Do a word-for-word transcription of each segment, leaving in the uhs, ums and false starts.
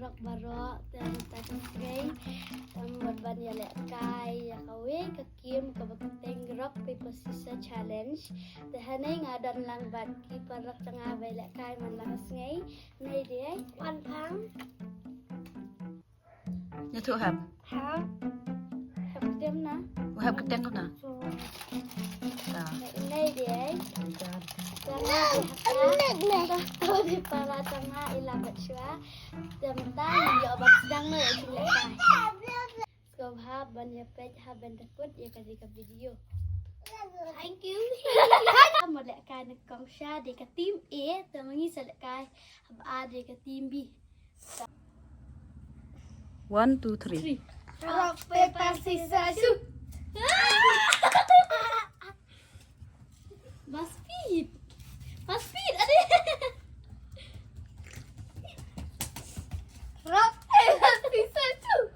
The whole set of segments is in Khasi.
Rock baroh, te mynta ka sngi, em, wat ban ïalehkai ïa kawei ka game kaba kyrteng Rock Paper Scissors Challenge. Te hangne nga don lang bad ki paralok jong nga ba ïalehkai man la ka sngi. Nai dei, wan pang. Ïathuh hep. Hep. Hep kyrteng na. Hep kyrteng na. So. Nai dei. Tang na. Tang na. Tang na. Para tang na ila bad shwa. Tang na. Yo bad tang na. Sngewbha ban ïa peit ha ban da kut ïa ka dei ka video. Thank you. Mo lehkai na kong sha dei ka team A, te ma ngi sa lehkai ha ba dei ka team B. One, two, three. Rock, paper, scissors, shoot. Ba speed. Ba speed, adik. Rock, paper, scissors, shoot.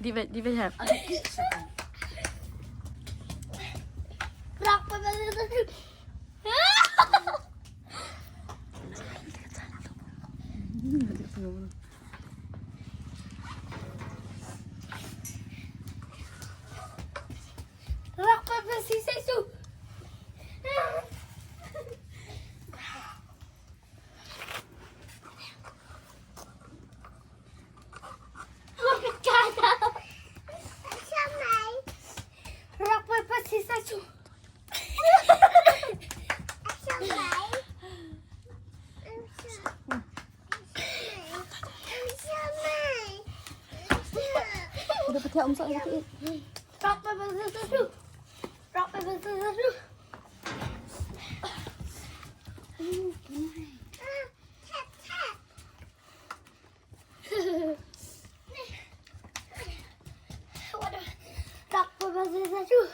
David, David, David. Rock, paper, scissors, shoot. Rock, paper, scissors, shoot. Rock, paper, scissors, shoot. Udah pecah, Om Sok, sakit. Rock, paper, scissors, shoot. Rock, paper, scissors, shoot. Rock, paper, scissors, shoot.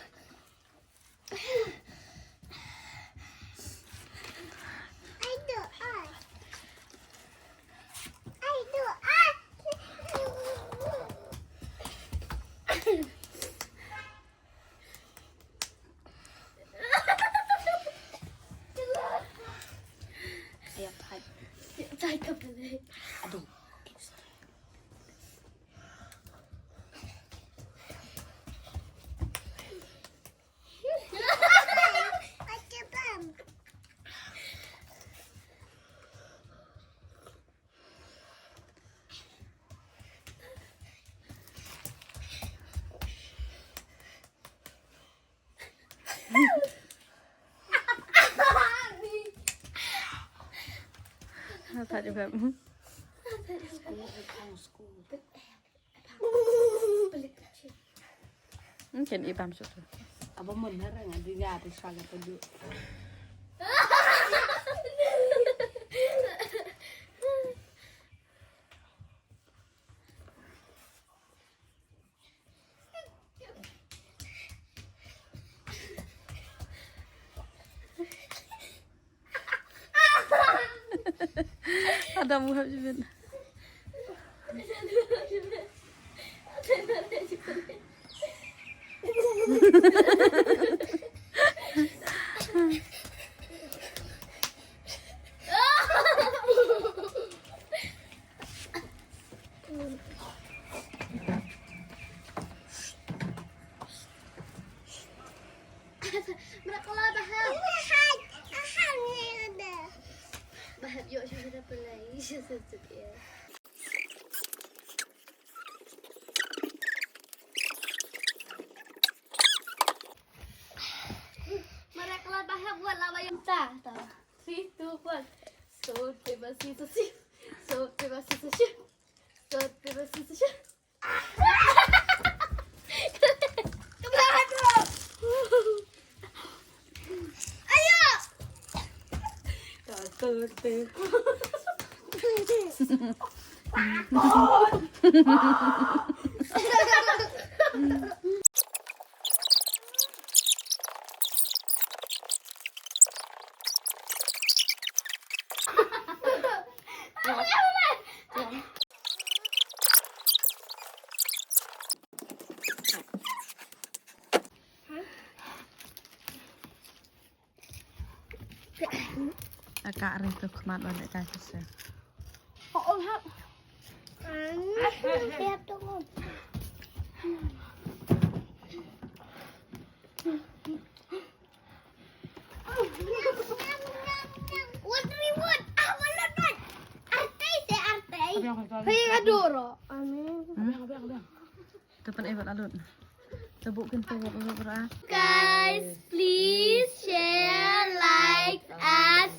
Mungkin ibam sutu. Aba mun harang adi ga ati swaga padu. Adam, what happened? Three, two, one. Sword, paper, scissors, shoot. Sword, paper, scissors, shoot. Sword, paper, scissors, shoot. Ka ri tu khmat ba leh kai tu se. Oh, oh, hap. What reward? Ah, wala, wala. Artai se artai. Hey, adoro. Amin. Tu pan ebat alut. Tu bukin tu bukin ra. Guys, please share, like, and